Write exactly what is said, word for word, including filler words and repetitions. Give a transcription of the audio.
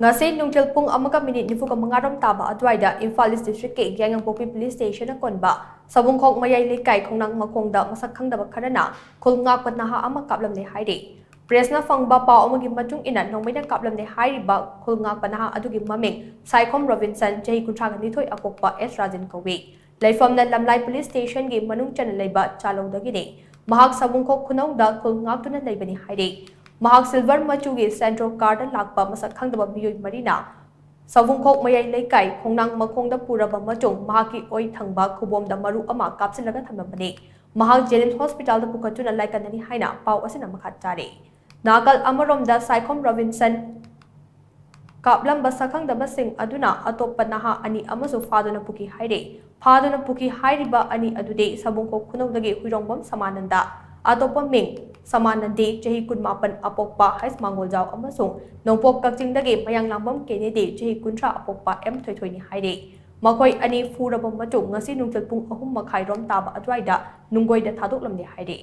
ꯉꯁꯤ ꯅꯨꯡꯊꯤꯜ ꯄꯨꯡ ꯑꯃꯒ ꯃꯤꯅꯤꯠ ꯅꯤꯐꯨꯒ ꯃꯉꯥ ꯔꯣꯝ ꯇꯥꯕ ꯑꯗꯨꯋꯥꯏꯗ ꯏꯝꯐꯥꯜ ꯏꯁ ꯗꯤꯁꯇ꯭ꯔꯤꯛꯀꯤ ꯌꯥꯏꯉꯪꯄꯣꯛꯄꯤ ꯄꯨꯂꯤꯁ ꯁ꯭ꯇꯦꯁꯟꯅ ꯀꯣꯟꯕ ꯁꯕꯨꯡꯈꯣꯛ ꯃꯌꯥꯏ ꯂꯩꯀꯥꯏ ꯈꯣꯡꯅꯥꯡ ꯃꯈꯣꯡꯗ ꯃꯁꯛ ꯈꯪꯗꯕ ꯈꯔꯅ ꯈꯨꯜ ꯉꯥꯛꯄ ꯅꯍꯥ ꯑꯃ ꯀꯥꯞꯂꯝꯂꯦ ꯍꯥꯏꯔꯤ꯫ ꯄ꯭ꯔꯦꯁꯅ ꯐꯪꯕ ꯄꯥꯎ ꯑꯃꯒꯤ ꯃꯇꯨꯡ ꯏꯟꯅ ꯅꯣꯡꯃꯩꯅ ꯀꯥꯞꯂꯝꯂꯦ ꯍꯥꯏꯔꯤꯕ ꯈꯨꯜ ꯉꯥꯛꯄ ꯅꯍꯥ ꯑꯗꯨꯒꯤ ꯃꯃꯤꯡ ꯁꯥꯏꯈꯣꯝ ꯔꯣꯕꯤꯟꯁꯟ, ꯆꯍꯤ ꯀꯨꯟꯊ꯭ꯔꯥꯒ ꯅꯤꯊꯣꯏ, ꯑꯄꯣꯛꯄ ꯑꯦꯁ ꯔꯥꯖꯟ ꯀꯧꯏ꯫ ꯂꯩꯐꯝꯅ ꯂꯝꯂꯥꯏ ꯄꯨꯂꯤꯁ ꯁ꯭ꯇꯦꯁꯟꯒꯤ ꯃꯅꯨꯡ ꯆꯟꯅ ꯂꯩꯕ ꯆꯥꯂꯧꯗꯒꯤꯅꯤ꯫ ꯃꯍꯥꯛ ꯁꯕꯨꯡꯈꯣꯛ ꯈꯨꯅꯧꯗ ꯈꯨꯜ ꯉꯥꯛꯇꯨꯅ ꯂꯩꯕꯅꯤ ꯍꯥꯏꯔꯤ꯫ ꯃꯍꯥꯛ ꯁꯤꯜꯚꯔ ꯃꯆꯨꯒꯤ ꯁꯦꯟꯇ꯭ꯔꯣ ꯀꯥꯔꯗ ꯂꯥꯛꯄ ꯃꯁꯛ ꯈꯪꯗꯕ ꯃꯤꯑꯣꯏ ꯃꯔꯤꯅ ꯁꯕꯨꯡꯈꯣꯛ ꯃꯌꯥꯏ ꯂꯩꯀꯥꯏ ꯈꯣꯡꯅꯥꯡ ꯃꯈꯣꯡꯗ ꯄꯨꯔꯕ ꯃꯇꯨꯡ ꯃꯍꯥꯛꯀꯤ ꯑꯣꯏ ꯊꯪꯕ ꯈꯨꯕꯣꯝꯗ ꯃꯔꯨ ꯑꯃ ꯀꯥꯞꯁꯤꯜꯂꯒ ꯊꯝꯂꯝꯕꯅꯤ꯫ ꯃꯍꯥꯛ ꯖꯦꯅꯤꯝꯁ ꯍꯣꯁꯄꯤꯇꯥꯜꯗ ꯄꯨꯈꯠꯇꯨꯅ ꯂꯥꯏꯀꯠꯅꯅꯤ ꯍꯥꯏꯅ ꯄꯥꯎ ꯑꯁꯤꯅ ꯃꯈꯥ ꯇꯥꯔꯤ꯫ ꯅꯥꯀꯜ ꯑꯃꯔꯣꯝꯗ ꯁꯥꯏꯈꯣꯝ ꯔꯣꯕꯤꯟꯁꯟ ꯀꯥꯞꯂꯝꯕ ꯁꯛꯈꯪꯗꯕꯁꯤꯡ ꯑꯗꯨꯅ ꯑꯇꯣꯞꯄ ꯅꯍꯥ ꯑꯅꯤ ꯑꯃꯁꯨ ꯐꯥꯗꯨꯅ ꯄꯨꯈꯤ ꯍꯥꯏꯔꯤ꯫ ꯐꯥꯗꯨꯅ ꯄꯨꯈꯤ ꯍꯥꯏꯔꯤꯕ ꯑꯅꯤ ꯑꯗꯨꯗꯤ ꯁꯕꯨꯡꯈꯣꯛ ꯈꯨꯅꯧꯗꯒꯤ ꯍꯨꯏꯔꯣꯡꯕꯝ ꯁꯃꯥꯅꯟꯗ, ꯑꯇꯣꯞꯄ ꯃꯤꯡ ꯁꯃꯥꯅꯟꯗꯤ, ꯆꯍꯤ ꯀꯨꯟꯃꯥꯄꯟ, ꯑꯄꯣꯛꯄ ꯍꯩꯁ ꯃꯥꯡꯒꯣꯜꯖꯥꯎ ꯑꯃꯁꯨꯡ ꯅꯣꯡꯄꯣꯛ ꯀꯛꯆꯤꯡꯗꯒꯤ ꯃꯌꯥꯡꯂꯥꯡꯕꯝ ꯀꯦꯅꯦꯗꯤ, ꯆꯍꯤ ꯀꯨꯟꯊ꯭ꯔꯥ, ꯑꯄꯣꯛꯄ ꯑꯦꯝ ꯊꯣꯏꯊꯣꯏꯅꯤ ꯍꯥꯏꯔꯤ꯫ ꯃꯈꯣꯏ ꯑꯅꯤ ꯐꯨꯔꯕ ꯃꯇꯨꯡ ꯉꯁꯤ ꯅꯨꯡꯊꯤꯜ ꯄꯨꯡ ꯑꯍꯨꯝ ꯃꯈꯥꯏ ꯔꯣꯝ ꯇꯥꯕ ꯑꯗꯨꯋꯥꯏꯗ ꯅꯨꯡꯒꯣꯏꯗ ꯊꯥꯗꯣꯛꯂꯝꯂꯦ ꯍꯥꯏꯔꯤ꯫